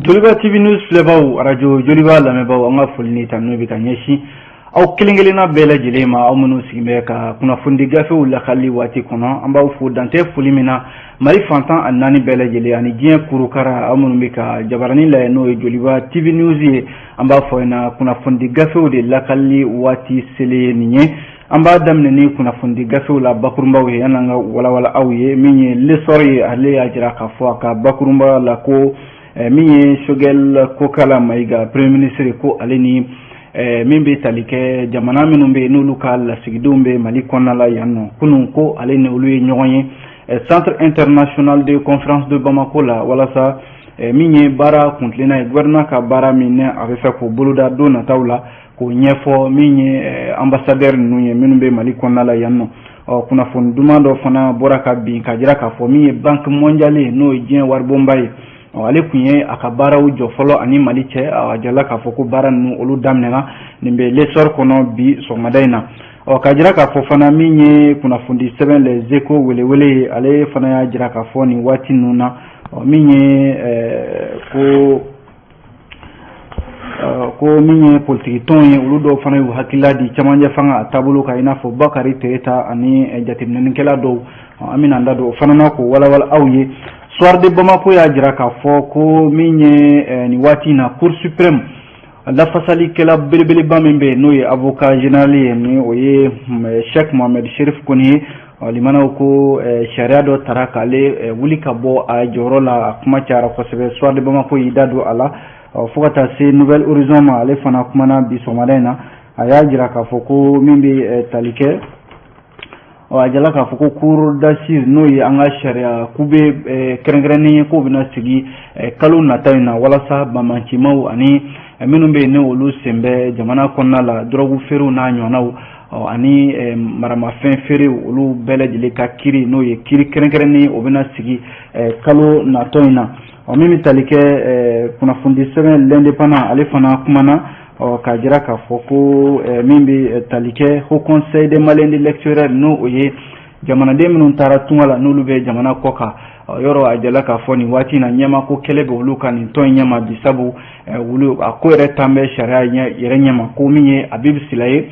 Joliba TV News filɛbaw, arajo Joliba lamɛnbaw, an ka foli ni tanu bɛ ka ɲɛsin aw kelen kelenna bɛɛ lajɛlen ma, aw minnu sigilen bɛ ka kunnafonidi gafew lakali waati kɔnɔ. An b'aw fo dantɛ foli min na Mali fan 14 bɛɛ lajɛlen ani diɲɛ kurukara. Aw minnu bɛ ka jabaranin lajɛ, n'o ye Joliba TV News ye, an b'a fɔ ɲɛna kunnafonidi gafew de lakali waati selen nin ye. An b'a daminɛ ni kunnafonidi gafew la bakurunbaw ye, yanni an ka walawala aw ye. Min ye L'Essor ye, ale y'a jira k'a fɔ a ka bakurunba la ko min ye Choguel Kokala Maïga, premier ministre, ko ale ni min bɛ tali kɛ jamana minnu bɛ yen, n'olu ka lasigidenw bɛ Mali kɔnɔna la yan nɔ, kunun ko ale ni olu ye ɲɔgɔn ye Centre international de conférence de Bamako la, walasa min ye baara kuntilenna ye, gouvernement ka baara min a bɛ fɛ k'o boloda don nataw la, k'o ɲɛfɔ min ye ambassadeur ninnu ye minnu bɛ Mali kɔnɔna la yan nɔ. Ɔ, kunnafoni duman dɔ fana bɔra ka bin ka jira k'a fɔ min ye Banque mondiale ye, n'o ye diɲɛ waribonba ye, ɔ, ale tun ye a ka baaraw jɔ fɔlɔ ani Mali cɛ. A jirala k'a fɔ ko baara ninnu, olu daminɛna. Nin bɛ L'Essor kɔnɔ bi sɔgɔmada in na. Ɔ, ka jira k'a fɔ fana, min ye kunnafonidi sɛbɛn Les Échos welewele ye, ale fana y'a jira k'a fɔ nin waati ninnu na, ɔ, min ye ko min ye politiki tɔn ye, olu dɔw fana y'u hakilila di camancɛ fanga a taabolo kan, i n'a fɔ Bakari Tereta ani jateminɛnikɛla dɔw. An bɛna an da don o fana na k'o walawala aw ye. Soir de Bamako y'a jira k'a fɔ ko min ye nin waati in na, Cour suprême lafasalikɛla belebeleba min bɛ yen, n'o ye avocat général ye, ni o ye Cheikh Mohamed Cherif Kone ye, limanaw ko sariya dɔ tara k'ale wuli ka bɔ a jɔyɔrɔ la. A kuma cayara kosɛbɛ. Soir de Bamako y'i da don a la. Fo ka taa se Nouvel Horizon ma, ale fana kumana bi sɔgɔmada in na. A y'a jira k'a fɔ ko min bɛ tali kɛ, a jala k'a fɔ ko cour d'assises, n'o ye an ka sariya kube kɛrɛnkɛrɛnnen ye, k'o bɛna sigi kalo nata in na, walasa banbaancimaw ani minnu bɛ yen, ni olu sen bɛ jamana kɔnɔna la dɔrɔgu feerew n'a ɲɔgɔnnaw ani maramafɛn feerew, olu bɛɛ lajɛlen ka kiri, n'o ye kiri kɛrɛnkɛrɛnnen, o bɛna sigi kalo natɔ in na. Ɔ, min bɛ tali kɛ kunnafonidi sɛbɛn L'Indépendant, ale fana kumana, ɔ, k'a jira k'a fɔ ko min bɛ tali kɛ Haut Conseil des Maliens de l'extérieur, n'o o ye jamanaden minnu taara tunga la, n'olu bɛ jamana kɔ kan, yɔrɔ a jala k'a fɔ nin waati in na, ɲɛma ko kɛlɛ bɛ olu ka nin tɔn in ɲɛma bi, sabu olu a ko yɛrɛ tan bɛ sariya yɛrɛ ɲɛma, ko min ye Habib Sylla ye,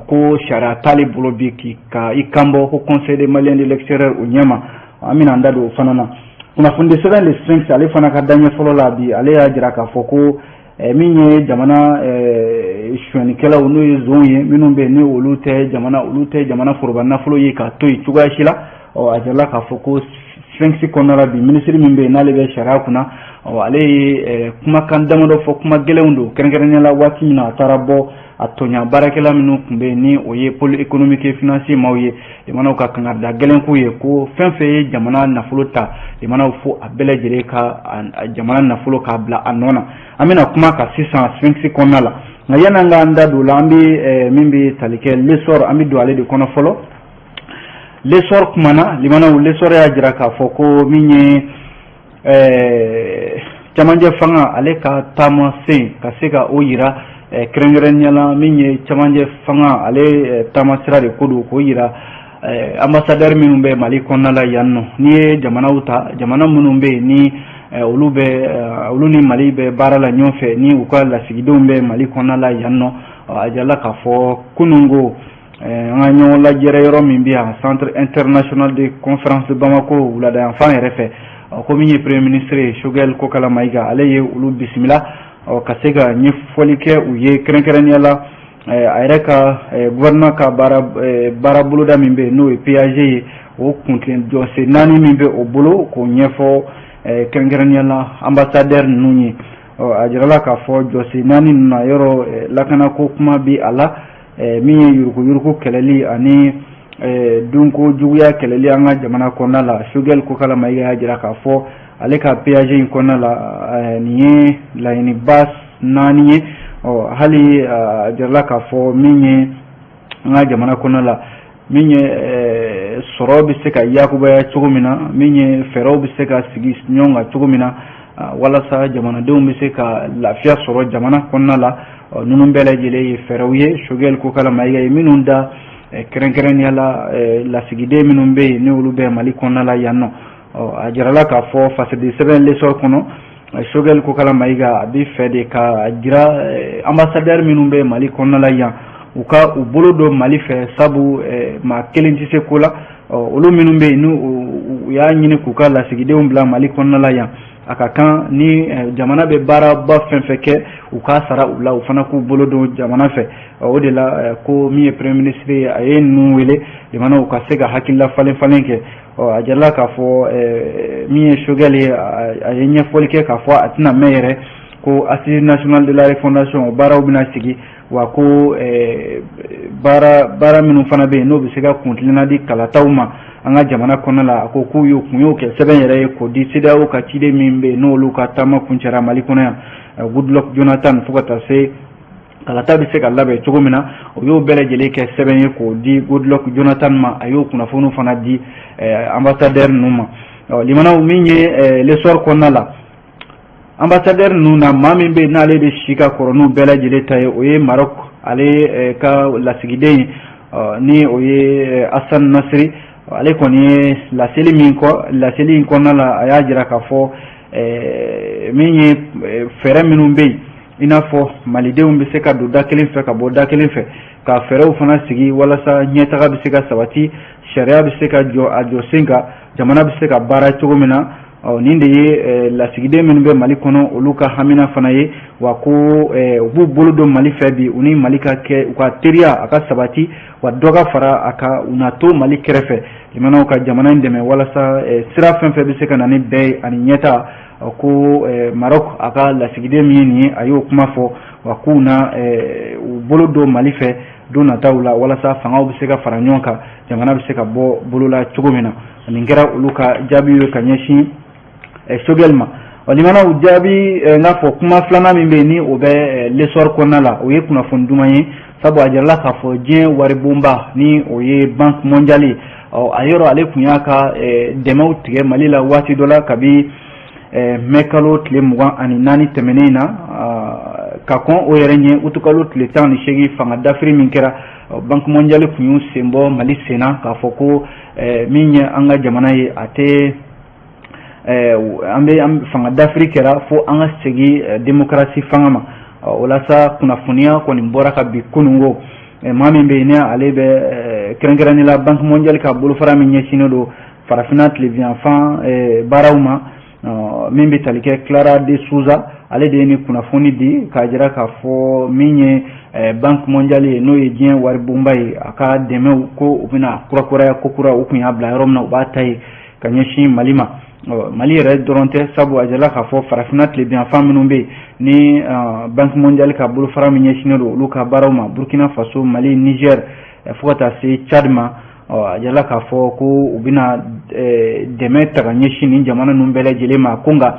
ko sariya t'ale bolo bi k'i ka i kanbɔ Haut Conseil des Maliens de l'extérieur o ɲɛma. An bɛna an da don o fana na. Kunnafonidi sɛbɛn Le Sphinx, ale fana ka daɲɛ fɔlɔ la bi, ale y'a jira k'a fɔ ko min ye jamana sonyɛnikɛlaw, n'o ye zonw ye, minnu bɛ yen, ni olu tɛ jamana, olu tɛ jamana foroba nafolo ye k'a to yen cogoya si la. Ɔ, a jirala k'a fɔ ko Sphinx kɔnɔna la bi, minisiri min bɛ yen, n'ale bɛ sariya kunna, ɔ, ale ye kumakan damadɔ fɔ, kuma gɛlɛnw don, kɛrɛnkɛrɛnnenya la waati min na a taara bɔ a tɔɲa baarakɛla minnu tun bɛ yen, ni o ye Pôle économique et financier maaw ye, jamanaw ka kangarida gɛlɛn k'u ye ko fɛn fɛn ye jamana nafolo ta, jamanaw fo a bɛɛ lajɛlen ka jamana nafolo k'a bila a nɔ na. An bɛna kuma ka sisan Sphinx kɔnɔna la, nka yanni an k'an da don o la, an bɛ min bɛ tali kɛ L'Essor, an bɛ don ale de kɔnɔ fɔlɔ. L'Essor kumana, limanaw. L'Essor y'a jira k'a fɔ ko min ye camancɛ fanga, ale ka taama sen ka se ka o yira, kɛrɛnkɛrɛnnenya la min ye camancɛ fanga, ale taama sira de ko don, k'o yira ambassadeur minnu bɛ Mali kɔnɔna la yan nɔ. N'i ye jamanaw ta, jamana minnu bɛ yen, ni olu bɛ, olu ni Mali bɛ baara la ɲɔgɔn fɛ, ni u ka lasigidenw bɛ Mali kɔnɔna la yan nɔ, a jirala k'a fɔ kununko an ka ɲɔgɔn lajɛrɛ yɔrɔ min bɛ yan, Centre international de conférence de Bamako, wulada yanfan yɛrɛ fɛ, ko min ye premier ministre ye, Choguel Kokala Maïga, ale ye olu bisimila ka se ka ɲɛfɔli kɛ u ye, kɛrɛnkɛrɛnnenya la a yɛrɛ ka gouvernement ka baara boloda min bɛ yen, n'o ye PAG ye, o kuntilen jɔsen naani min bɛ o bolo, k'o ɲɛfɔ kɛrɛnkɛrɛnnenya la ambassadeur ninnu ye. A jirala k'a fɔ jɔsen naani ninnu na, yɔrɔ lakanako kuma bɛ a la, min ye yuruguyurugu kɛlɛli ani dunko juguya kɛlɛli an ka jamana kɔnɔna la. Choguel Kokala Maïga y'a jira k'a fɔ ale ka PAG in kɔnɔna la, nin ye laɲiniba naani ye. Ɔ, hali a jirala k'a fɔ min ye an ka jamana kɔnɔna la, min ye sɔrɔ bɛ se ka yakubaya cogo min na, min ye fɛɛrɛw bɛ se ka sigi ɲɔgɔn kan cogo min na, walasa jamanadenw bɛ se ka lafiya sɔrɔ jamana kɔnɔna la, ninnu bɛɛ lajɛlen ye fɛɛrɛw ye Choguel Kokala Maïga ye minnu da, kɛrɛnkɛrɛnnenya la lasigiden minnu bɛ yen, ni olu bɛ Mali kɔnɔna la yan nɔ. A jirala k'a fɔ fasidi sɛbɛn L'Essor kɔnɔ. Choguel Kokalla Maïga a bɛ fɛ de ka jira ambassadeur minnu bɛ Mali kɔnɔna la yan, u ka u bolo don Mali fɛ, sabu maa kelen tɛ se ko la. Olu minnu bɛ yen, n'u u y'a ɲini k'u ka lasigidenw bila Mali kɔnɔna la yan, a ka kan ni jamana bɛ baaraba fɛn fɛn kɛ, u k'a sara u la, u fana k'u bolo don jamana fɛ. O de la ko min ye premier ministre ye, a ye ninnu wele jamanaw ka se ka hakilila falen falen kɛ. A jirala k'a fɔ min ye Choguel ye, a ye ɲɛfɔli kɛ k'a fɔ a tɛna mɛn yɛrɛ ko assise nationale de la refondation, o baaraw bɛna sigi wa, ko baara minnu fana bɛ yen, n'o bɛ se ka kuntilenna di kalataw ma an ka jamana kɔnɔ la, a ko k'u y'o kun y'o kɛ sɛbɛn yɛrɛ ye k'o di CEDEAO ka ciden min bɛ yen, n'olu ka taama kuncɛra Mali kɔnɔ yan, Goodluck Jonathan, fo ka taa se kalata bɛ se ka labɛn cogo min na. O y'o bɛɛ lajɛlen kɛ sɛbɛn ye k'o di Goodluck Jonathan ma. A y'o kunnafoniw fana di ambassadeur ninnu ma. Limanaw, min ye l'essor kɔnɔna la, ambassadeur ninnu na, maa min bɛ yen n'ale de si ka kɔrɔ n'u bɛɛ lajɛlen ta ye, o ye Maroc ale ka lasigiden ye, ni o ye Hassan Nasri. Ale kɔni ye laseli min kɔ, laseli in kɔnɔna la, a y'a jira k'a fɔ min ye fɛɛrɛ minnu bɛ yen, i n'a fɔ malidenw bɛ se ka don da kelen fɛ ka bɔ da kelen fɛ, ka fɛɛrɛw fana sigi walasa ɲɛtaga bɛ se ka sabati, sariya bɛ se ka jɔ a jɔ sen kan, jamana bɛ se ka baara cogo min na. Nin de ye lasigiden minnu bɛ Mali kɔnɔ, olu ka hamina fana ye wa, ko u b'u bolo don Mali fɛ bi, u ni Mali ka kɛ, u ka teriya a ka sabati, wa dɔ ka fara a kan, u na to Mali kɛrɛfɛ, limanaw ka jamana in dɛmɛ walasa sira fɛn fɛn bɛ se ka na ni bɛɛ ye ani ɲɛta. Ko Maroc a ka lasigiden min ye nin ye, a y'o kuma fɔ wa, k'u na u bolo don Mali fɛ don nataw la, walasa fangaw bɛ se ka fara ɲɔgɔn kan, jamana bɛ se ka bɔ bolola cogo min na. Nin kɛra olu ka jaabi ye ka ɲɛsin Choguel ma. Limanaw, jaabi n k'a fɔ kuma filanan min bɛ yen, ni o bɛ l'essor kɔnɔna la, o ye kunnafoni duman ye, sabu a jirala k'a fɔ diɲɛ waribonba, ni o ye Banque mondiale ye, a yɔrɔ ale tun y'a ka dɛmɛw tigɛ Mali la waati dɔ la kabi mɛ kalo tile 24 tɛmɛnen na. Ka kɔn o yɛrɛ ɲɛ, utukalo tile 18, fanga dafiri min kɛra, Banque mondiale tun y'u sen bɔ Mali senna k'a fɔ ko min ye an ka jamana ye, a tɛ an bɛ fanga dafiri kɛra fo an ka segin démocratie fanga ma. O la sa, kunnafoniya kɔni bɔra ka bi kununko, maa min bɛ yen, ni ale bɛ kɛrɛnkɛrɛnnen la Banque mondiale ka bolofara min ɲɛsinnen don farafinna tilebinyanfan baaraw ma, min bɛ tali kɛ Clara de Souza, ale de ye ni kunnafoni di k'a jira k'a fɔ min ye Banque mondiale ye, n'o ye diɲɛ waribonba ye, a ka dɛmɛw ko u bɛna kurakuraya kokura, u tun y'a bila yɔrɔ min na, u b'a ta yen ka ɲɛsin Mali ma. Mali yɛrɛ dɔrɔn tɛ, sabu a jirala k'a fɔ farafinna tilebinyanfan minnu bɛ yen, ni Banque mondiale ka bolofara min ɲɛsinnen don olu ka baaraw ma, Burkina Faso, Mali, Niger, fo ka taa se Tchad ma, a jirala k'a fɔ ko u bɛna dɛmɛ ta ka ɲɛsin nin jamana ninnu bɛɛ lajɛlen ma, ko nka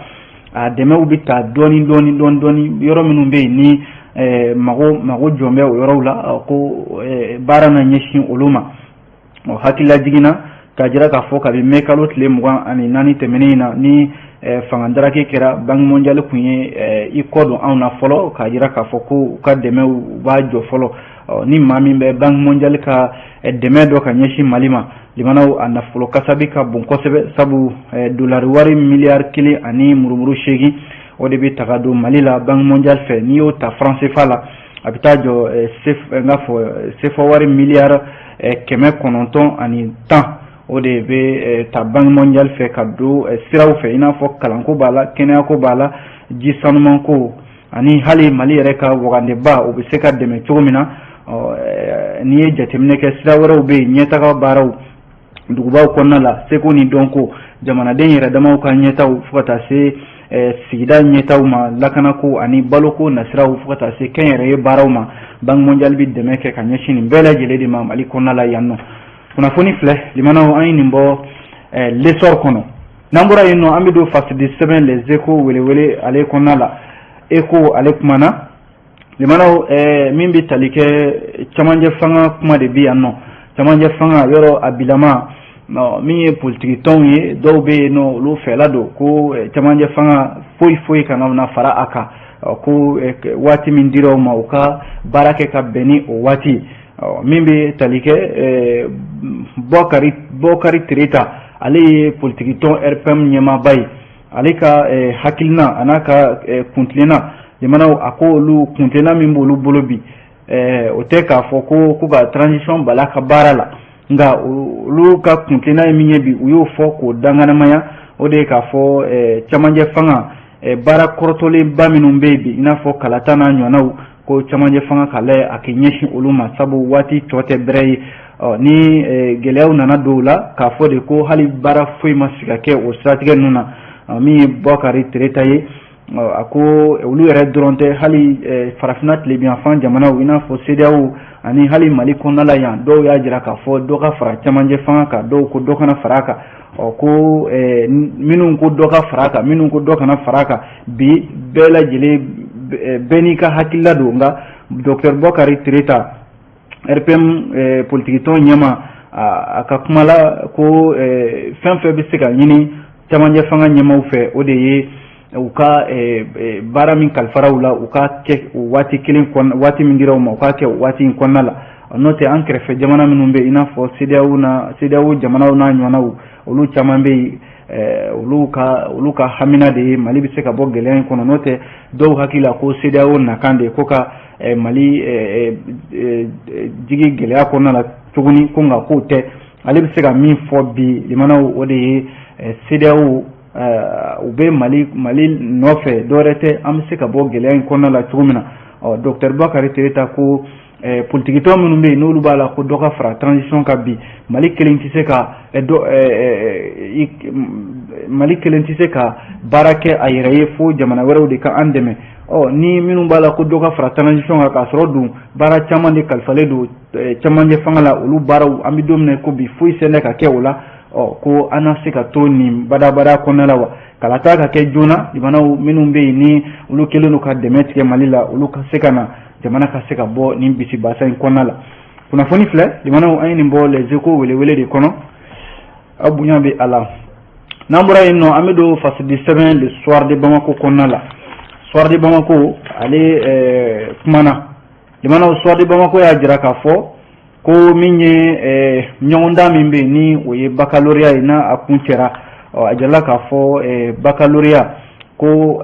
a dɛmɛw bɛ ta dɔɔni dɔɔni dɔɔni dɔɔni, yɔrɔ minnu bɛ yen ni mago jɔn bɛ o yɔrɔw la, ko baara na ɲɛsin olu ma. Hakilila jiginna k'a jira k'a fɔ kabi mɛ kalo tile 24 tɛmɛnen in na, ni fanga daraki kɛra, Banque mondiale tun ye i kɔ don anw na fɔlɔ k'a jira k'a fɔ ko u ka dɛmɛ u b'a jɔ fɔlɔ. Ni maa min bɛ Banque mondiale ka dɛmɛ dɔ ka ɲɛsin Mali ma, limanaw, a nafolo kasabi ka bon kosɛbɛ, sabu dolari wari miliyari 1 ani murumuru 8, o de bɛ taga don Mali la Banque mondiale fɛ. N'i y'o ta franc CFA la, a bɛ taa jɔ n k'a fɔ CFA wari miliyari 910, o de bɛ ta Banque mondiale fɛ ka don siraw fɛ, i n'a fɔ kalanko b'a la, kɛnɛyako b'a la, ji sanumanko, ani hali Mali yɛrɛ ka wagandeba, o bɛ se ka dɛmɛ cogo min na. N'i ye jateminɛ kɛ, sira wɛrɛw bɛ yen, ɲɛtaga baaraw dugubaw kɔnɔna la, seko ni dɔnko, jamanaden yɛrɛ damaw ka ɲɛtaw, fo ka taa se sigida ɲɛtaw ma, lakanako ani baloko nasiraw, fo ka taa se kɛnyɛrɛye baaraw ma, Banque mondiale bɛ dɛmɛ kɛ ka ɲɛsin nin bɛɛ lajɛlen de ma Mali kɔnɔna la yan nɔ. Kunnafoni filɛ, limanaw, an ye nin bɔ l'essor kɔnɔ. N'an bɔra yen nɔ, an bɛ don fasidi sɛbɛn Les Échos welewele ale kɔnɔna la. Écho ale kumana, limanaw, min bɛ tali kɛ camancɛ fanga kuma de bɛ yan nɔ. Camancɛ fanga yɔrɔ a bilama, min ye politiki tɔnw ye, dɔw bɛ yen nɔ, olu fɛla don ko camancɛ fanga foyi foyi kana na fara a kan, ko waati min dira u ma, u ka baara kɛ ka bɛn ni o waati. Min bɛ tali kɛ Bɔkari Bɔkari Tereta, ale ye politiki tɔn RPM ɲɛmaaba ye. Ale ka hakilina a n'a ka kuntilenna, limanaw, a ko olu kuntilenna min b'olu bolo bi, o tɛ k'a fɔ ko ka transition bala ka baara la, nka olu ka kuntilenna ye min ye bi, u y'o fɔ k'o danganamaya. O de ye k'a fɔ camancɛ fanga baara kɔrɔtɔlenba minnu bɛ yen bi, i n'a fɔ kalata n'a ɲɔgɔnnaw, ko camancɛ fanga ka lajɛ a k'i ɲɛsin olu ma, sabu waati tɔ tɛ bɛrɛ ye. Ɔ ni gɛlɛyaw nana don o la, k'a fɔ de ko hali baara foyi ma sigi ka kɛ o siratigɛ ninnu na. Min ye Bɔkari Tereta ye, a ko olu yɛrɛ dɔrɔn tɛ, hali farafinna tilebinyanfan jamanaw, i n'a fɔ CEDEAO ani hali Mali kɔnɔna la yan, dɔw y'a jira k'a fɔ dɔ ka fara camancɛ fanga kan, dɔw ko dɔ kana fara a kan. Ɔ ko minnu ko dɔ ka fara a kan, minnu ko dɔ kana fara a kan, bi bɛɛ lajɛlen bɛɛ n'i ka hakilila don. Nka docteur Bɔkari Tereta, RPM politikitɔn ɲɛma, a ka kuma la ko fɛn fɛn bɛ se ka ɲini camancɛ fanga ɲɛmaw fɛ, o de ye u ka baara min kalifara u la, u ka kɛ o waati kelen, waati min dira u ma, u k'a kɛ o waati in kɔnɔna la. N'o tɛ, an kɛrɛfɛ jamana minnu bɛ yen, i n'a fɔ CEDEAO na, CEDEAO jamanaw n'a ɲɔgɔnnaw, olu caman bɛ yen, olu ka hamina de ye Mali bɛ se ka bɔ gɛlɛya in kɔnɔ. N'o tɛ, dɔw hakili la ko CEDEAO nakan de ko ka Mali jigi gɛlɛya kɔnɔna la tuguni, ko nka k'o tɛ. Ale bɛ se ka min fɔ bi, limanaw, o de ye CEDEAO u bɛ Mali nɔfɛ, dɔwɛrɛ tɛ, an bɛ se ka bɔ gɛlɛya in kɔnɔna la cogo min na. Ɔ docteur Bakari Tereta ko politikitɔn minnu bɛ yen, n'olu b'a la ko dɔ ka fara transition kan bi, Mali kelen tɛ se ka baara kɛ a yɛrɛ ye, fo jamana wɛrɛw de ka an dɛmɛ. Ɔ ni minnu b'a la ko dɔ ka fara transition kan, k'a sɔrɔ dun baara caman de kalifalen don camancɛ fanga la, olu baaraw, an bɛ don min na ko bi, foyi sɛnɛ ka kɛ o la. Ɔ ko an na se ka to nin badabada kɔnɔna la wa? Kalata ka kɛ joona, jamanaw minnu bɛ yen, ni olu kɛlen don ka dɛmɛ tigɛ Mali la, olu ka se ka na, jamana ka se ka bɔ nin bisibasa in kɔnɔna la. Kunnafoni filɛ, jamanaw, an ye nin bɔ Les Échos welewele de kɔnɔ. Aw bonya bɛ a la. N'an bɔra yen nɔ, an bɛ don fasidi sɛbɛn Le Soir de Bamako kɔnɔna la. Soir de Bamako ale kumana, jamanaw. Soir de Bamako y'a jira k'a fɔ ko min ye ɲɔgɔndan min bɛ yen, ni o ye baccalauréat ye, n'a a kun cɛra, a jirala k'a fɔ baccalauréat ko,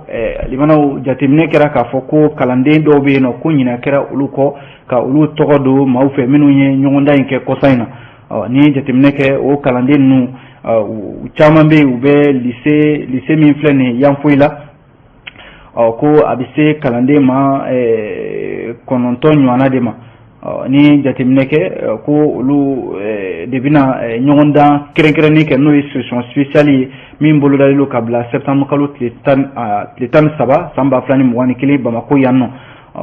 limanaw, jateminɛ kɛra k'a fɔ ko kalanden dɔw bɛ yen nɔ, ko ɲinɛ kɛra olu kɔ ka olu tɔgɔ don maaw fɛ minnu ye ɲɔgɔndan in kɛ kɔsa in na. Ɔ n'i ye jateminɛ kɛ, o kalanden ninnu caman bɛ yen, u bɛ lycée min filɛ nin ye Yanfoyila. Ɔ ko a bɛ se kalanden ma 9 ɲɔgɔnna de ma. Ɔ ni jateminɛ kɛ, ko olu de bɛna ɲɔgɔndan kɛrɛnkɛrɛnnen kɛ, n'o ye session spéciale ye, min bolodalen don ka bila septembre kalo tile 13 san 2021 Bamakɔ yan nɔ.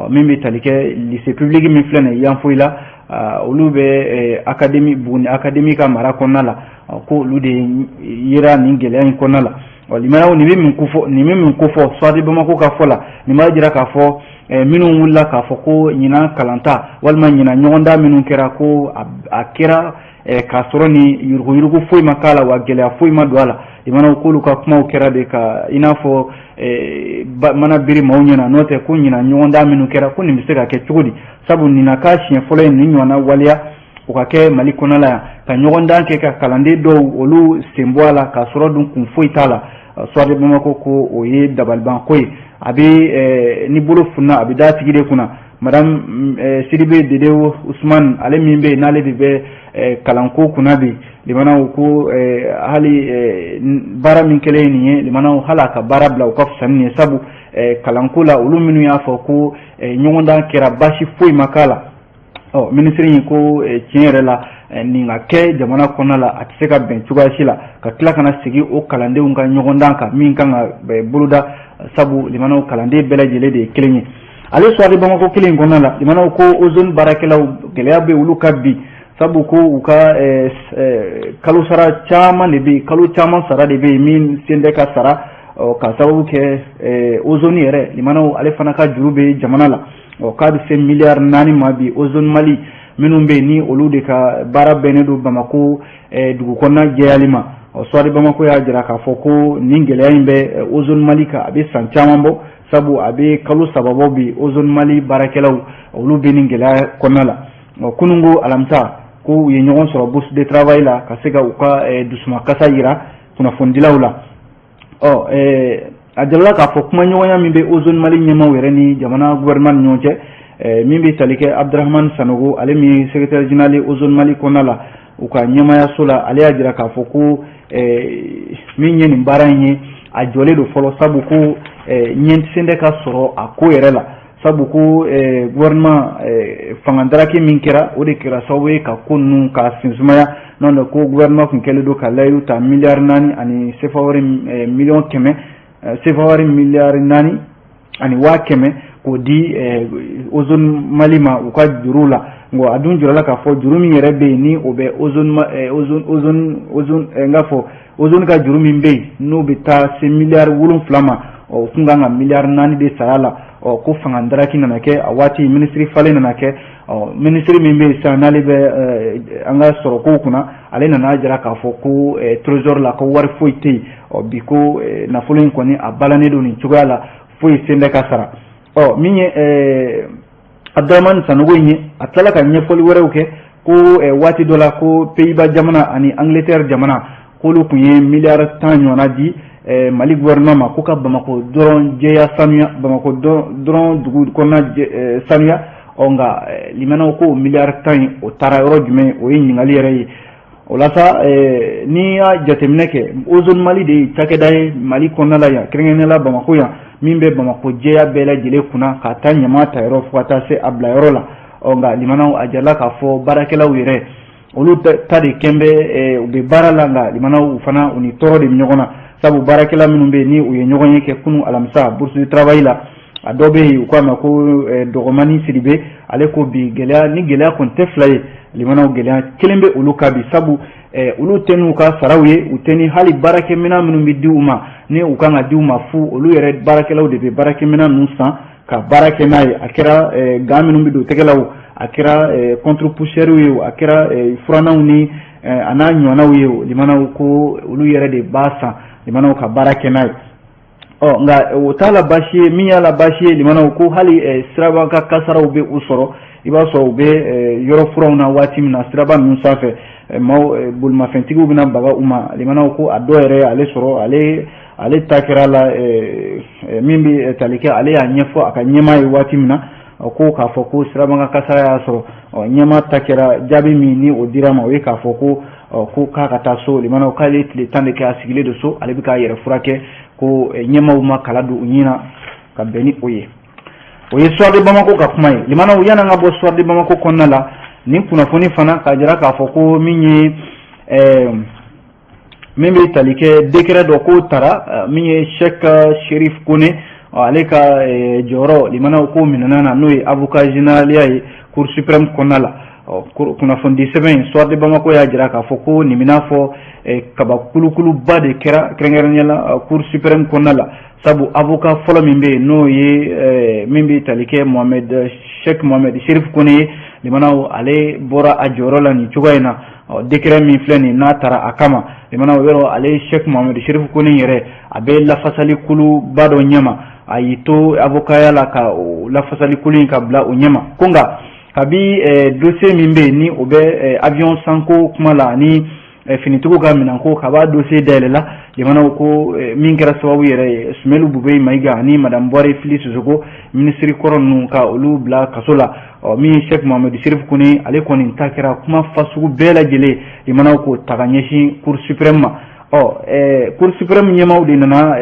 Min bɛ tali kɛ lycée public min filɛ nin ye Yanfoyila, olu bɛ académie, Buguni académie ka mara kɔnɔna la, ko olu de yera nin gɛlɛya in kɔnɔna la. Ɔ limanaw, nin bɛ min kofɔ, nin bɛ min kofɔ Soir de Bamako ka fɔ la, nin b'a jira k'a fɔ minnu wulila k'a fɔ ko ɲinan kalanta walima ɲinan ɲɔgɔndan minnu kɛra, ko a kɛra k'a sɔrɔ ni yuruguyurugu foyi ma k'a la, wa gɛlɛya foyi ma don a la, limanaw, k'olu ka kumaw kɛra de ka i n'a fɔ mana biri maaw ɲɛna. N'o tɛ, ko ɲinan ɲɔgɔndan minnu kɛra, ko nin bɛ se ka kɛ cogo di? Sabu nin na k'a siɲɛ fɔlɔ ye nin ɲɔgɔnna waleya o ka kɛ Mali kɔnɔna la yan, ka ɲɔgɔndan kɛ ka kalanden dɔw olu sen bɔ a la, k'a sɔrɔ dun kun foyi t'a la. Soir de Bamako ko o ye dabalibanko ye. A bɛ ni bolo funna, a bɛ da tigi de kunna. Madame Sidibe Dede Usman, ale min bɛ yen, n'ale de bɛ kalanko kunna bi, limanaw, ko hali baara min kɛlen ye nin ye, limanaw, hali a ka baara bila, o ka fisa ni nin ye. Sabu kalanko la, olu minnu y'a fɔ ko ɲɔgɔndan kɛra, baasi foyi ma k'a la, ɔ minisiri in ko tiɲɛ yɛrɛ la, nin ka kɛ jamana kɔnɔna la, a tɛ se ka bɛn cogoya si la, ka tila ka na segin o kalandenw ka ɲɔgɔndan kan min kan ka boloda. Sabu limanaw, kalanden bɛɛ lajɛlen de ye kelen ye. Ale Soir de Bamako kelen in kɔnɔna la, limanaw, ko Ozone baarakɛlaw, gɛlɛya bɛ olu ka bi, sabu ko u ka kalo sara caman de bɛ yen, kalo caman sara de bɛ yen min sen tɛ ka sara, ka sababu kɛ Ozone yɛrɛ, limanaw, ale fana ka juru bɛ jamana la. Ɔ k'a bɛ se miliyari 4 ma bi. Ozone Mali minnu bɛ yen, ni olu de ka baara bɛnnen don Bamako dugu kɔnɔna jɛyali ma, ɔ Soir de Bamako y'a jira k'a fɔ ko nin gɛlɛya in bɛ Ozone Mali kan, a bɛ san caman bɔ, sabu a bɛ kalo 3 bɔ bi, Ozone Mali baarakɛlaw, olu bɛ nin gɛlɛya kɔnɔna la. Ɔ kununko alamisa, ko u ye ɲɔgɔn sɔrɔ bourse de travail la ka se ka u ka dusumakasa yira kunnafonidilaw la. Ɔ a jirala k'a fɔ kumaɲɔgɔnya min bɛ Ozone Mali ɲɛmaaw yɛrɛ ni jamana gouvernement ni ɲɔgɔn cɛ, min bɛ tali kɛ Abdramane Sanogo, ale min ye secrétaire général ye Ozone Mali kɔnɔna la, u ka ɲɛmayaso la, ale y'a jira k'a fɔ ko min ye nin baara in ye, a jɔlen don fɔlɔ, sabu ko ɲɛsen tɛ ka sɔrɔ a ko yɛrɛ la, sabu ko gouvernement fanga daraki min kɛra, o de kɛra sababu ye ka ko ninnu ka sen sumaya. N'o tɛ ko gouvernement tun kɛlen don ka layidu ta 4 miliyari ani sefa wari 100 miliyɔn, sefa wari 4,4 miliyari k'o di Ozone Mali ma u ka juru la. Nka a dun jɔrɔla k'a fɔ juru min yɛrɛ bɛ yen, ni o bɛ Ozone Ozone Ozone Ozone n k'a fɔ Ozone ka juru min bɛ yen, n'o bɛ taa se 7 miliyari ma, ɔ u tun kan ka 4 miliyari de sara la. Ɔ ko fanga daraki nana kɛ a waati, minisiri falen nana kɛ. Ɔ minisiri min bɛ yen sisan, n'ale bɛ an ka sɔrɔkow kunna, ale nana jira k'a fɔ ko trésor la ko wari foyi tɛ yen. Ɔ bi ko nafolo in kɔni a balannen don nin cogoya la, foyi sen tɛ ka sara. Ɔ min ye Abdramane Sanogo in ye, a tilala ka ɲɛfɔli wɛrɛw kɛ ko waati dɔ la, ko Pays-Bas jamana ani Angleterre jamana, k'olu tun ye 10 miliyari ɲɔgɔnna di Mali gouvernement ma, ko ka Bamakɔ dɔrɔn jɛya sanuya, Bamakɔ dɔrɔn dugu kɔnɔna sanuya. Ɔ nka limanaw ko 10 miliyari in, o taara yɔrɔ jumɛn? O ye ɲininkali yɛrɛ ye. O la sa, n'i y'a jateminɛ kɛ, Ozone Mali de ye cakɛda ye Mali kɔnɔna la yan, kɛrɛnkɛrɛnnenya la Bamakɔ yan, min bɛ Bamakɔ jɛya bɛɛ lajɛlen kunna, ka taa ɲama ta yɔrɔ fo ka taa se a bila yɔrɔ la. Ɔ nka limanaw, a jirala k'a fɔ baarakɛlaw yɛrɛ, olu ta de kɛn bɛ u bɛ baara la, nka limanaw, u fana u ni tɔɔrɔ de bɛ ɲɔgɔn na, sabu baarakɛla minnu bɛ yen, ni u ye ɲɔgɔn ye kɛ kunun alamisa bourse du travail la, a dɔ bɛ yen, u k'a ma ko Dɔgɔmani Sidibe, ale ko bi gɛlɛya ni gɛlɛya kɔni tɛ fila ye, limanaw, gɛlɛya kelen bɛ olu kan bi, sabu olu tɛ n'u ka saraw ye, u tɛ ni hali baarakɛminɛn minnu bɛ di u ma, ni u kan ka di u ma fu. Olu yɛrɛ baarakɛlaw de bɛ baarakɛminɛn ninnu san ka baara kɛ n'a ye. A kɛra gants minnu bɛ don tɛgɛ la, o a kɛra contre poussière ye, o a kɛra furannaw ni a n'a ɲɔgɔnnaw ye, o limanaw, ko olu yɛrɛ de b'a san, limanaw, ka baara kɛ n'a ye. Ɔ nka o t'a la baasi ye. Min y'a la baasi ye, limanaw, ko hali siraba ka kasaraw bɛ u sɔrɔ. I b'a sɔrɔ u bɛ yɔrɔ furanw na waati min na, siraba ninnu sanfɛ, maaw bolimafɛntigiw bɛna baga u ma. Limanaw, ko a dɔw yɛrɛ ale sɔrɔ, ale ta kɛra la min bɛ tali kɛ, ale y'a ɲɛfɔ a ka ɲɛmaa ye waati min na ko k'a fɔ ko siraba ka kasara y'a sɔrɔ, ɲɛmaa ta kɛra jaabi min ni o dira ma, o ye k'a fɔ ko k'a ka taa so. Limanaw, k'ale ye tile 10 de kɛ a sigilen don so, ale bɛ k'a yɛrɛ furakɛ, ko ɲɛmaaw ma kala don u ɲin na ka bɛn ni o ye. O ye Soir de Bamako ka kuma ye. Limanaw, yan'an ka bɔ Soir de Bamako kɔnɔna la, nin kunnafoni fana k'a jira k'a fɔ ko min ye min bɛ tali kɛ décret dɔ k'o tara, min ye Cheikh Chérif Kone, ale ka jɔyɔrɔ, limanaw, k'o minɛna na, n'o ye avocat général ye Cour suprême kɔnɔna la. Kunnafoni sɛbɛn in Soir de Bamako y'a jira k'a fɔ ko nin bɛna fɔ kaba kulukuluba de kɛra, kɛrɛnkɛrɛnnenya la Cour suprême kɔnɔna la, sabu avocat fɔlɔ min bɛ yen, n'o ye min bɛ tali kɛ Mohamed Cheikh Mohamed Chérif Kone ye, limanaw, ale bɔra a jɔyɔrɔ la nin cogoya in na. Décret min filɛ nin n'a taara a kama, limanaw, yɔrɔ ale Cheikh Mohamed Chérif Kone yɛrɛ, a bɛ lafasali kuluba dɔ ɲɛma, a y'i to avocat ya la ka lafasali kulu in ka bila o ɲɛma. Ko nka kabi dossier min bɛ yen, ni o bɛ avion sanko kuma la ani finitigiw ka minɛnko, kaba dossier dayɛlɛla, limanaw, ko min kɛra sababu yɛrɛ ye Soumeylou Boubèye Maïga ani madame Bouaré Fily Sissoko, minisiri kɔrɔ ninnu, ka olu bila kaso la. Ɔ min ye Cheikh Mohamed Chérif Kone, ale kɔni ta kɛra kuma fasugu bɛɛ lajɛlen, limanaw, k'o ta ka ɲɛsin Cour suprême ma. Ɔ Cour suprême ɲɛmaaw de nana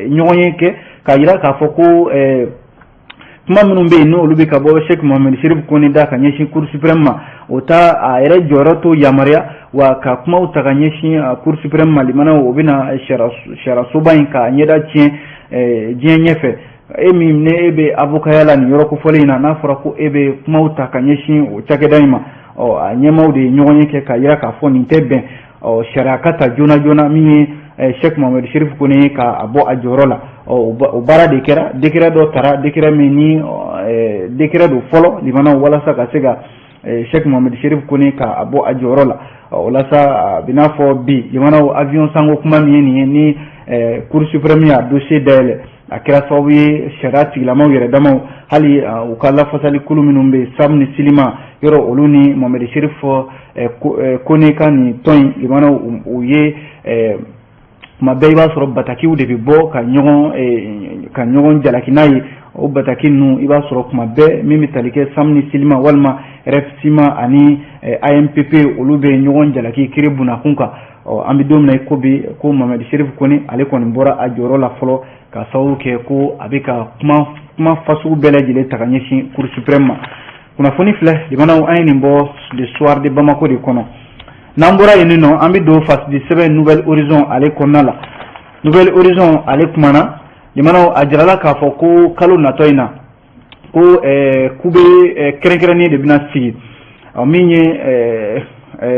ɲɔgɔn ye kɛ k'a jira k'a fɔ ko kuma minnu bɛ yen, n'olu bɛ ka bɔ Cheikh Mohamed Chérif Kone da ka ɲɛsin Cour suprême ma, o ta a yɛrɛ jɔyɔrɔ t'o yamaruya wa ka kumaw ta ka ɲɛsin Cour suprême ma, limanaw, o bɛna sariyasoba in ka ɲɛda tiɲɛ diɲɛ ɲɛfɛ. E min ne e bɛ avocat la nin yɔrɔ kofɔlen in na, n'a fɔra ko e bɛ kumaw ta ka ɲɛsin o cakɛda in ma, ɔ a ɲɛmaaw de ye ɲɔgɔn ye kɛ k'a jira k'a fɔ nin tɛ bɛn. Ɔ sariya ka ta joona joona min ye Cheikh Mohamed Chérif Kone ye k'a bɔ a jɔyɔrɔ la. Ɔ o baara de kɛra, décret dɔ tara, décret min ni décret don fɔlɔ, limanaw, walasa ka se ka Cheikh Mohamed Chérif Kone k'a bɔ a jɔyɔrɔ la. O la sa, a bɛ n'a fɔ bi, limanaw, avion sanko kuma min ye nin ye, ni Cour suprême y'a dossier dayɛlɛ, a kɛra sababu ye sariya tigilamaw yɛrɛ damaw, hali u ka lafasali kulu minnu bɛ yen, SAM ni SYLIMA yɔrɔ, olu ni Mohamed Chérif Kone ka nin tɔn in, limanaw, u ye Tuma bɛɛ i b'a sɔrɔ batakiw de bɛ bɔ ka ɲɔgɔn jalaki n'a ye. O bataki ninnu, i b'a sɔrɔ tuma bɛɛ min bɛ tali kɛ SAM ni SYLIMA walima RFSIMA ani AMPP, olu bɛ ɲɔgɔn jalaki kiri bunakun kan. Ɔ, an bɛ don min na i ko bi, ko Mamadi Serifu Kone, ale kɔni bɔra a jɔyɔrɔ la fɔlɔ, ka sababu kɛ ko a bɛ ka kuma fasugu bɛɛ lajɛlen ta ka ɲɛsin Cour suprême ma. Kunnafoni filɛ, limanaw, an ye nin bɔ Le Soir de Bamako de kɔnɔ. N'an bɔra yen nɔ, an bɛ don fasidi sɛbɛn Nouvel Horizon ale kɔnɔna la. Nouvel Horizon ale kumana, limanaw, a jirala k'a fɔ ko kalo natɔ in na, ko kube kɛrɛnkɛrɛnnen de bɛna sigi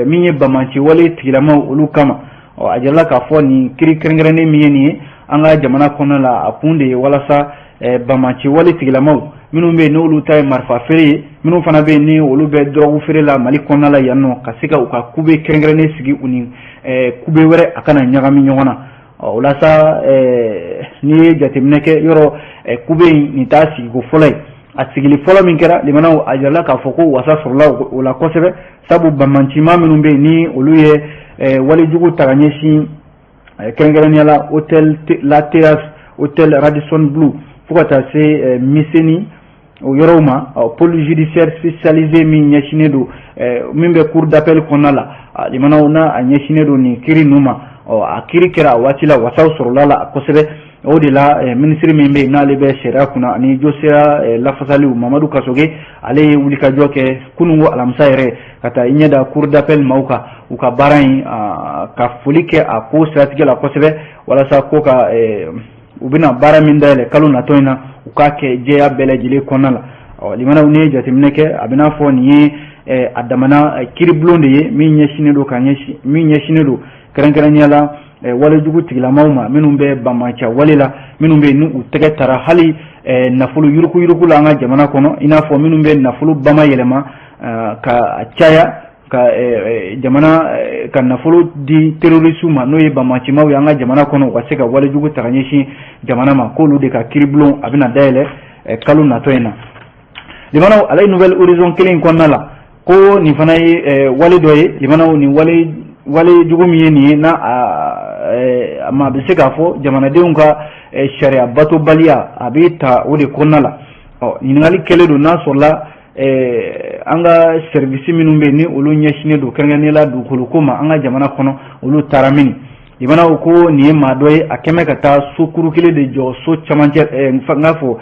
min ye banbaanci wale tigilamaw olu kama. Ɔ, a jirala k'a fɔ nin kiri kɛrɛnkɛrɛnnen min ye nin ye an ka jamana kɔnɔna la, a kun de ye walasa banbaanci wale tigilamaw minnu bɛ yen, n'olu ta ye marifa feere ye, minnu fana bɛ yen, ni olu bɛ dɔrɔgu feere la Mali kɔnɔna la yan nɔ, ka se ka u ka kube kɛrɛnkɛrɛnnen sigi u ni kube wɛrɛ a kana ɲagami ɲɔgɔn na. Ɔ, o la sa, n'i ye jateminɛ kɛ yɔrɔ, kube in, nin t'a sigiko fɔlɔ ye. A sigili fɔlɔ min kɛra, limanaw, a jirala k'a fɔ ko wasa sɔrɔla o la kosɛbɛ, sabu banbaancima minnu bɛ yen, ni olu ye walejugu ta ka ɲɛsin kɛrɛnkɛrɛnnenya la hôtel La Terrasse, hôtel Radisson Blu, fo ka taa se Miseni o yɔrɔw ma, pôle judiciaire spécialisé min ɲɛsinnen don, min bɛ cour d'appel kɔnɔna la, limanaw, n'a a ɲɛsinnen don nin kiiri ninnu ma. Ɔ, a kiiri kɛra a waati la, wasaw sɔrɔla la kosɛbɛ. O de la, minisiri min bɛ yen, n'ale bɛ sariya kunna ani josira lafasaliw, Mamadu Kasoge, ale ye wulikajɔ kɛ kununko alamisa yɛrɛ ka taa i ɲɛ da cour d'appel maaw kan, u ka baara in, ka foli kɛ a ko siratigɛ la kosɛbɛ, walasa ko ka u bɛna baara min dayɛlɛ kalo natɔ in na, u k'a kɛ jɛya bɛɛ lajɛlen kɔnɔna la. Ɔ, limanaw, n'i ye jateminɛ kɛ, a bɛ n'a fɔ nin ye a damana kiiribulon de ye min ɲɛsinnen don ka ɲɛsin min ɲɛsinnen don kɛrɛnkɛrɛnnenya la walejugu tigilamaw ma, minnu bɛ banbaanci wale la, minnu bɛ yen, ni u tɛgɛ tara hali nafolo yuruguyurugu la an ka jamana kɔnɔ, i n'a fɔ minnu bɛ nafolo bama yɛlɛma ka caya ka jamana ka nafolo di terroristew ma, n'o ye banbaancimaw ye an ka jamana kɔnɔ, u ka se ka walejugu ta ka ɲɛsin jamana ma, k'olu de ka kiiribulon a bɛna dayɛlɛ kalo natɔ in na. Limanaw, ale ye Nouvel Horizon kelen in kɔnɔna la ko nin fana ye wale dɔ ye. Limanaw, nin wale jugu min ye nin ye, n'a a ma bɛ se k'a fɔ jamanadenw ka sariya batobaliya, a bɛ ta o de kɔnɔna la. Ɔ, ɲininkali kɛlen don n'a sɔrɔla an ka service minnu bɛ yen, ni olu ɲɛsinnen don kɛrɛnkɛrɛnnenya la dugukolo ko ma an ka jamana kɔnɔ, olu taara mini? Limanaw, ko nin ye maa dɔ ye, a kɛmɛ ka taa so kuru kelen de jɔ so camancɛ, n k'a fɔ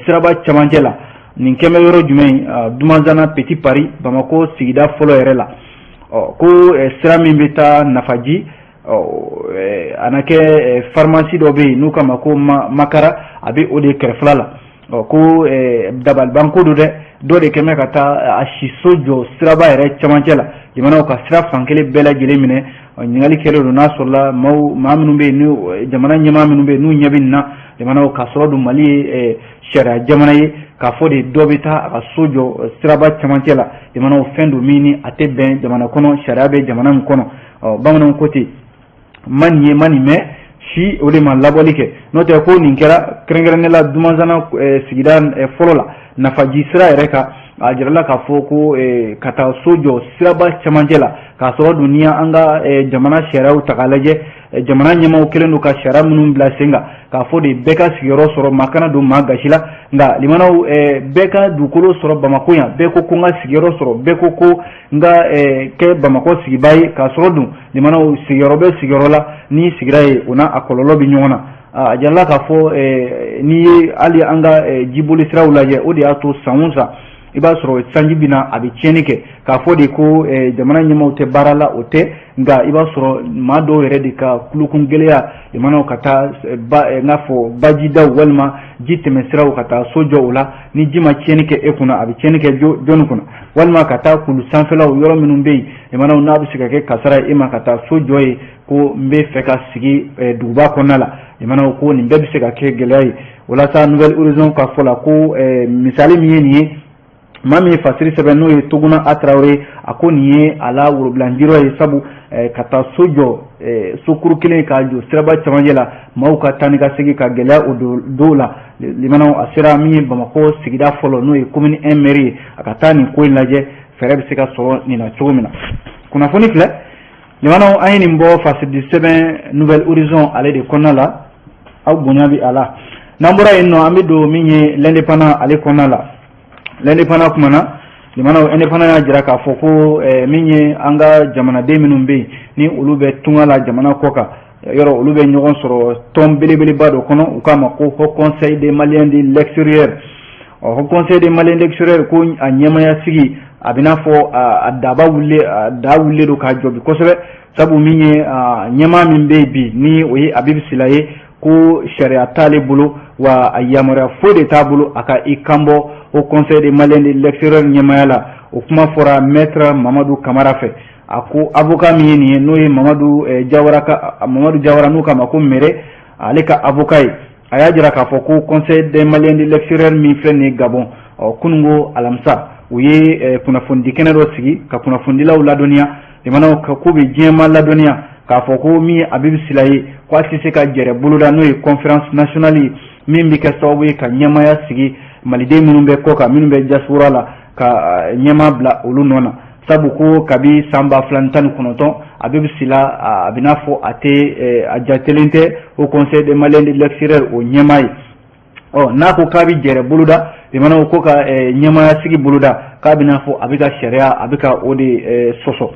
siraba camancɛ la. Nin kɛmɛ yɔrɔ jumɛn? Dumanzana, Petit Paris, Bamakɔ sigida fɔlɔ yɛrɛ la. Ɔ, ko sira min bɛ taa Nafaji, a na kɛ pharmacie dɔ bɛ yen n'u k'a ma ko Makara, a bɛ o de kɛrɛfɛla la. Ɔ, ko dabalibanko don dɛ, dɔ de kɛmɛ ka taa a siso jɔ siraba yɛrɛ camancɛ la, jamanaw ka sira fankelen bɛɛ lajɛlen minɛ. Ɲininkali kɛlen don n'a sɔrɔla maaw maa minnu bɛ yen, ni jamana ɲɛmaa minnu bɛ yen, n'u ɲɛ bɛ nin na. Jamanaw, ka sɔrɔ dun Mali ye sariya jamana ye, k'a fɔ de dɔ bɛ taa a ka so jɔ siraba camancɛ la, jamanaw, fɛn don min ni a tɛ bɛn jamana kɔnɔ, sariya bɛ jamana min kɔnɔ. Ɔ, bamananw ko ten, ma nin ye ma nin mɛn si, o de ma labɔli kɛ. N'o tɛ, ko nin kɛra kɛrɛnkɛrɛnnen la Dumanzana sigida fɔlɔ la, Nafaji sira yɛrɛ kan. A jirala k'a fɔ ko ka taa so jɔ siraba camancɛ la, k'a sɔrɔ dun ni an ka jamana sariyaw ta k'a lajɛ, jamana ɲɛmaaw kɛlen don ka sariya minnu bila sen kan, k'a fɔ de bɛɛ ka sigiyɔrɔ sɔrɔ, maa kana don maa gasi la. Nka limanaw, bɛɛ ka dugukolo sɔrɔ Bamakɔ yan, bɛɛ ko ko n ka sigiyɔrɔ sɔrɔ, bɛɛ ko ko n ka kɛ Bamakɔ sigibaa ye, k'a sɔrɔ dun, limanaw, sigiyɔrɔ bɛ sigiyɔrɔ la, n'i sigira yen, o n'a a kɔlɔlɔ bɛ ɲɔgɔn na. A jirala k'a fɔ n'i ye hali an ka jiboli siraw lajɛ, o de y'a to san o san i b'a sɔrɔ sanji bɛ na, a bɛ tiɲɛni kɛ. K'a fɔ de ko jamana ɲɛmaaw tɛ baara la, o tɛ, nka i b'a sɔrɔ maa dɔw yɛrɛ de ka kulukun gɛlɛya, limanaw, ka taa n k'a fɔ bajidaw walima ji tɛmɛsiraw, ka taa so jɔ o la. Ni ji ma tiɲɛni kɛ e kunna, a bɛ tiɲɛni kɛ jɔnni kunna? Walima ka taa kulu sanfɛlaw, yɔrɔ minnu bɛ yen, limanaw, n'a bɛ se ka kɛ kasara ye e ma, ka taa so jɔ yen ko n bɛ fɛ ka sigi duguba kɔnɔna la, limanaw, ko nin bɛɛ bɛ se ka kɛ gɛlɛya ye. Walasa Nouvel Horizon ka fɔ la ko misali min ye nin ye, maa min ye fasiri sɛbɛn, n'o ye Toguna A Tarawele, a ko nin ye a la worobilanjirɔ ye, sabu ka taa so jɔ, sokuru kelen k'a jɔ siraba camancɛ la, maaw ka taa ni ka segin ka gɛlɛya o dɔw la. Limanaw, a sera min ye Bamakɔ sigida fɔlɔ, n'o ye commune 1 mairie ye, a ka taa nin ko in lajɛ, fɛɛrɛ bɛ se ka sɔrɔ nin na cogo min na. Kunnafoni filɛ. Limanaw, an ye nin bɔ fasidi sɛbɛn Nouvel Horizon ale de kɔnɔna la. Aw bonya bɛ a la. N'an bɔra yen nɔ, an bɛ don min ye L'Indépendant ale kɔnɔna la. L'Indépendant kumana. Limanaw, Indépendant y'a jira k'a fɔ ko min ye an ka jamanaden minnu bɛ yen ni olu bɛ tunga la jamana kɔ kan yɔrɔ, olu bɛ ɲɔgɔn sɔrɔ tɔn belebeleba dɔ kɔnɔ, u k'a ma ko Haut Conseil des Maliens de l'extérieur. Ɔ, Haut Conseil des Maliens de l'extérieur, ko a ɲɛmaya sigi, a bɛ n'a fɔ a daba wulilen, a da wulilen don k'a jɔ bi kosɛbɛ, sabu min ye ɲɛmaa min bɛ yen bi, ni o ye Abibu Sila ye, ko sariya t'ale bolo, wa a yamaruya foyi de t'a bolo a ka i kanbɔ Haut Conseil des Maliens de l'extérieur ɲɛmaya la. O kuma fɔra maître Mamadu Kamara fɛ. A ko avocat min ye nin ye, n'o ye Mamadu Jawara ka, Mamadu Jawara n'u k'a ma ko Mere, ale ka avocat ye, a y'a jira k'a fɔ ko Conseil des Maliens de l'extérieur min filɛ nin ye Gabon, ɔ, kununko alamisa, u ye kunnafonidi kɛnɛ dɔ sigi ka kunnafonidilaw ladɔnniya. Limanaw, k'u bɛ diɲɛma ladɔnniya k'a fɔ ko min ye Abibu Sila ye, ko a tɛ se ka jɛrɛ boloda, n'o ye conférence nationale ye min bɛ kɛ sababu ye ka ɲɛmaaya sigi maliden minnu bɛ kɔ kan, minnu bɛ diaspora la, ka ɲɛmaa bila olu nɔ na, sabu ko kabi san 2019, Abibu Sila, a bɛ n'a fɔ a tɛ, a jatelen tɛ Haut Conseil des Maliens de l'extérieur o ɲɛmaa ye. Ɔ, n'a ko k'a bɛ jɛrɛ boloda, limanaw, ko ka ɲɛmaaya sigi boloda, k'a bɛ n'a fɔ a bɛ ka sariya, a bɛ ka o de sɔsɔ.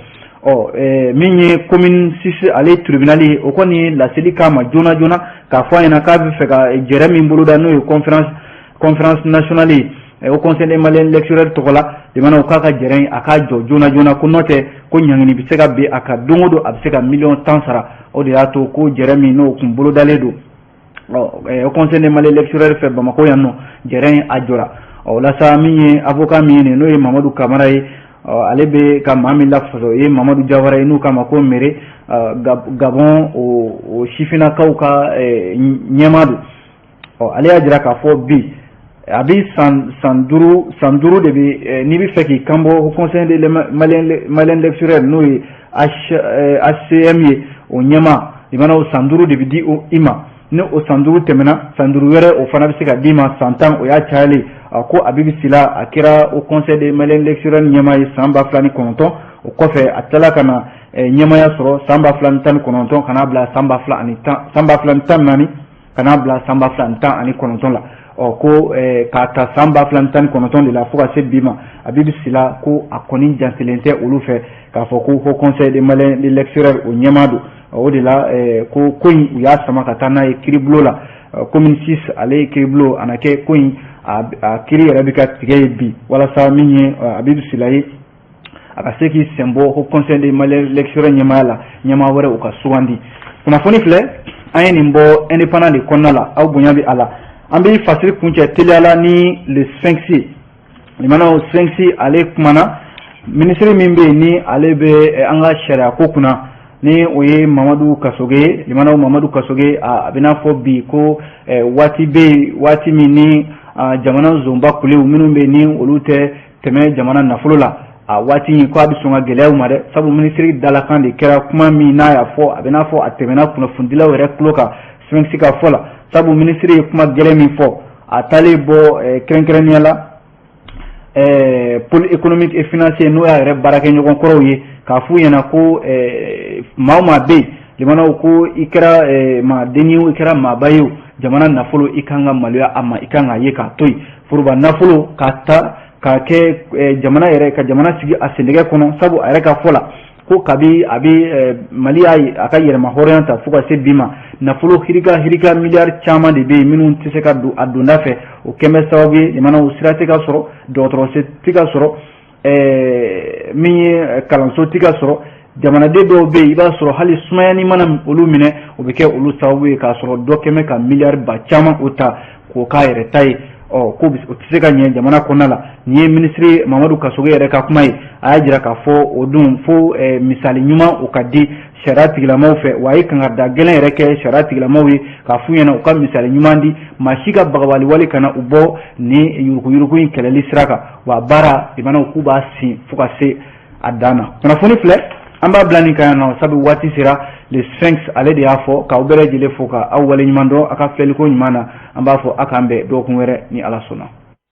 Ɔ, min ye commune 6 ale tribunal ye, o kɔni laseli k'a ma joona joona k'a fɔ a ɲɛna k'a bɛ fɛ ka jɛrɛ min boloda, n'o ye conférence nationale ye Haut Conseil des Maliens de l'extérieur tɔgɔ la, limanaw, k'a ka jɛrɛ in, a k'a jɔ joona joona, ko n'o tɛ ko ɲangini bɛ se ka bin a kan don o don, a bɛ se ka miliyɔn 10 sara. O de y'a to ko jɛrɛ min n'o kun bolodalen don, ɔ, Haut Conseil des Maliens de l'extérieur fɛ Bamakɔ yan nɔ, jɛrɛ in a jɔra. Ɔ, walasa min ye avocat min ye nin, n'o ye Mamadu Kamara ye, ɔ, ale bɛ ka maa min lafasa, o ye Mamadu Jawara ye, n'u k'a ma ko Mere, Gabon o sifinnakaw ka ɲɛmaa don. Ɔ, ale y'a jira k'a fɔ bi a bɛ san 5, san 5 de bɛ n'i bɛ fɛ k'i kanbɔ Haut Conseil des Maliens de l'extérieur, n'o ye HCM ye, o ɲɛmaa, limanaw, san 5 de bɛ di i ma. Ni o san 5 tɛmɛna, san 5 wɛrɛ o fana bɛ se ka d'i ma, san 10 o y'a cayalen. A ko Abibu Sila, a kɛra Haut Conseil des Maliens de l'extérieur ɲɛmaa ye san 2009. O kɔfɛ, a tilala ka na ɲɛmaaya sɔrɔ san 2019 ka n'a bila san ba fila ani tan, san 2014 ka n'a bila san 2019 la. Ɔ, ko k'a ta san 2019 de la fo ka se bi ma, Abibu Sila, ko a kɔni jantelen tɛ olu fɛ k'a fɔ ko Haut Conseil des Maliens de l'extérieur o ɲɛmaa don. O de la ko ko in, u y'a sama ka taa n'a ye kiiribulon la, commune 6 ale ye kiiribulon. A na kɛ ko in a kiiri yɛrɛ bɛ ka tigɛ ye bi, walasa min ye Abibu Sila ye, a ka se k'i sen bɔ Haut Conseil des Maliens de l'extérieur ɲɛmaaya la, ɲɛmaa wɛrɛ u ka sugandi. Kunnafoni filɛ, an ye nin bɔ Indépendant de kɔnɔna la. Aw bonya bɛ a la. An bɛ fasiri kuncɛ teliya la ni Le Sphinx. Limanaw, Sphinx ale kumana minisiri min bɛ yen ni ale bɛ an ka sariya ko kunna, ni o ye Mamadu Kasoge ye. Limanaw, Mamadu Kasoge, a bɛ n'a fɔ bi ko waati bɛ yen, waati min ni jamana zonba kulew minnu bɛ yen ni olu tɛ tɛmɛ jamana nafolo la, a waati in ko a bɛ sɔn ka gɛlɛyaw ma dɛ, sabu minisiri dalakan de kɛra kuma min n'a y'a fɔ, a bɛ n'a fɔ a tɛmɛna kunnafonidilaw yɛrɛ tulo kan. Sphinx ka fɔ la, sabu minisiri ye kuma gɛlɛn min fɔ, a taalen bɔ kɛrɛnkɛrɛnnenya la pôle économique et financier, n'o y'a yɛrɛ baarakɛɲɔgɔn kɔrɔw ye, k'a f'u ɲɛna ko maa o maa bɛ yen, limanaw, ko i kɛra maa denni ye o, i kɛra maaba ye o, jamana nafolo, i kan ka maloya a ma, i kan k'a ye k'a to yen, foroba nafolo k'a ta k'a kɛ jamana yɛrɛ ka jamana sigi a sendɛgɛ kɔnɔ. Sabu a yɛrɛ ka fɔ la ko kabi a bɛ Mali y'a a ka yɛrɛma hɔrɔnya ta fo ka se bi ma, nafolo hirika hirika miliyari caman de bɛ yen minnu tɛ se ka don a donda fɛ. O kɛn bɛ sababu ye, limanaw, sira tɛ ka sɔrɔ, dɔgɔtɔrɔso tɛ ka sɔrɔ, min ye kalanso tɛ ka sɔrɔ. Jamanaden dɔw bɛ yen, i b'a sɔrɔ hali sumayani mana olu minɛ, o bɛ kɛ olu sababu ye k'a sɔrɔ dɔ kɛmɛ ka miliyari ba caman o ta k'o k'a yɛrɛ ta ye. Ɔ, ko o tɛ se ka ɲɛ jamana kɔnɔna la. Nin ye minisiri Mamadu Kasoge yɛrɛ ka kuma ye. A y'a jira k'a fɔ o don fo misali ɲuman o ka di sariya tigilamaw fɛ, wa a ye kangarida gɛlɛn yɛrɛ kɛ sariya tigilamaw ye k'a f'u ɲɛna u ka misali ɲuman di, maa si ka bagabali wale kana u bɔ ni yuruguyurugu in kɛlɛli sira kan, wa baara limanaw, k'u b'a sin fo ka se a dan na. Kunnafoni filɛ, an b'a bila nin kan yan nɔ, sabu waati sera. Le Sphinx ale de y'a fɔ. K'aw bɛɛ lajɛlen fo ka aw waleɲuman dɔn a ka filɛliko ɲuman na. An b'a fɔ a k'an bɛn dɔgɔkun wɛrɛ ni Ala sɔnna.